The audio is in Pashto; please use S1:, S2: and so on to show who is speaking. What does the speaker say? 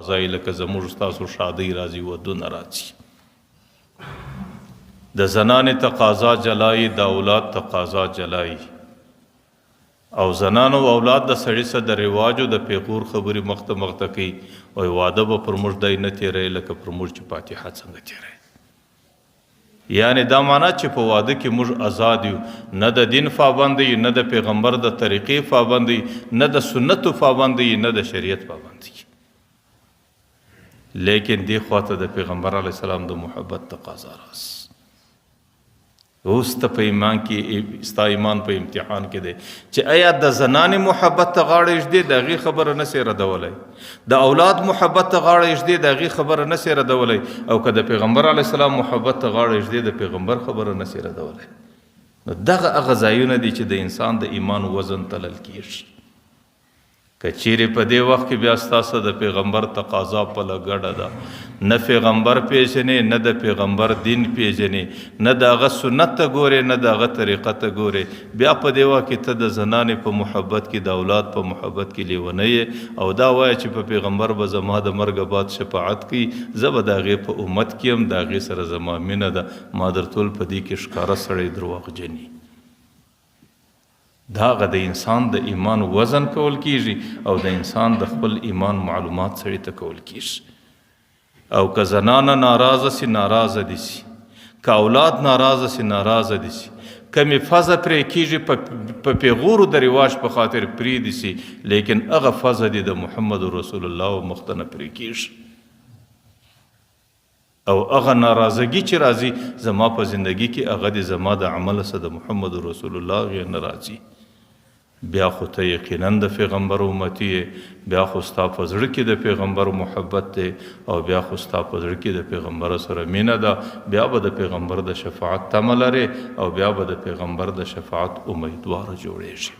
S1: ځای لکه زموږ ستاسو ښادۍ راځي، ودونه راځي، د زنانې تقاضا جلایي، د اولاد تقاضا جلایي، او زنان او اولاد د سړي سره د رواج او د پیغور خبرې مخته مخته کوي، او واده به پر موږ دی نه تېروي لکه پر موږ چې فاتحه څنګه تېروي. یعنی دا معنا چې په واده کې موږ آزاد یو، نه د دین پابند یو، نه د پیغمبر د طریقې پابند یو، نه د سنتو پابند یو، نه د شریعت پابند یو. لیکن دې خواته د پیغمبر علیه السلام د محبت تقاضا راس. اوس ته په ایمان کې، ستا ایمان په امتحان کې دی چې ایا د زنانې محبت ته غاړه ږدې، د هغې خبره نه سې ردولی، د اولاد محبت ته غاړه ږدې، د هغې خبره نه سې ردولی، او که د پیغمبر علیه السلام محبت ته غاړه ږدې، د پیغمبر خبره نه سې ردولی. نو دغه هغه ځایونه دي چې د انسان د ایمان وزن تلل کېږي. که چیرې په دې وخت کې بیا ستاسو د پیغمبر تقاضا په لګړه ده، نه پیغمبر پیژنې، نه د پیغمبر دین پیژنې، نه د هغه سنت ته ګورې، نه د هغه طریقه ته ګورې، بیا په دې وخت کې ته د زنانې په محبت کې، د اولاد په محبت کې لیونی یې، او دا وایه چې په پیغمبر به زما د مرګه بعد شفاعت کوي، زه به د هغې په امت کې یم، د هغې سره زما مینه ده. ما درتول په دې کې ښکاره سړی درواغجن یي. دا هغه د انسان د ایمان وزن کول کیږي، او د انسان د خپل ایمان معلومات سړي ته کول کیږي. او که زنانه ناراضه سي، ناراضه دي سي، که اولاد ناراضه سي، ناراضه دي سي، که مې فضه پرې کیږي په پیغورو د رواج په خاطر پرې دي سي، لیکن هغه فضه دي د محمد رسول الله مخته نه پرې کیږي. او هغه ناراضګي چې راځي زما په زندگی کې، هغه دې زما د عمل سره د محمد رسول الله غیر نه راځي. بیا خو ته یقینا د پیغمبر امتی یې، بیا خو ستا په زړه کې د پیغمبر محبت دی، او بیا خو ستا په زړه کې د پیغمبر سره مینه ده، بیا به د پیغمبر د شفاعت تمه لرې، او بیا به د پیغمبر د شفاعت امیدوار جوړېږي.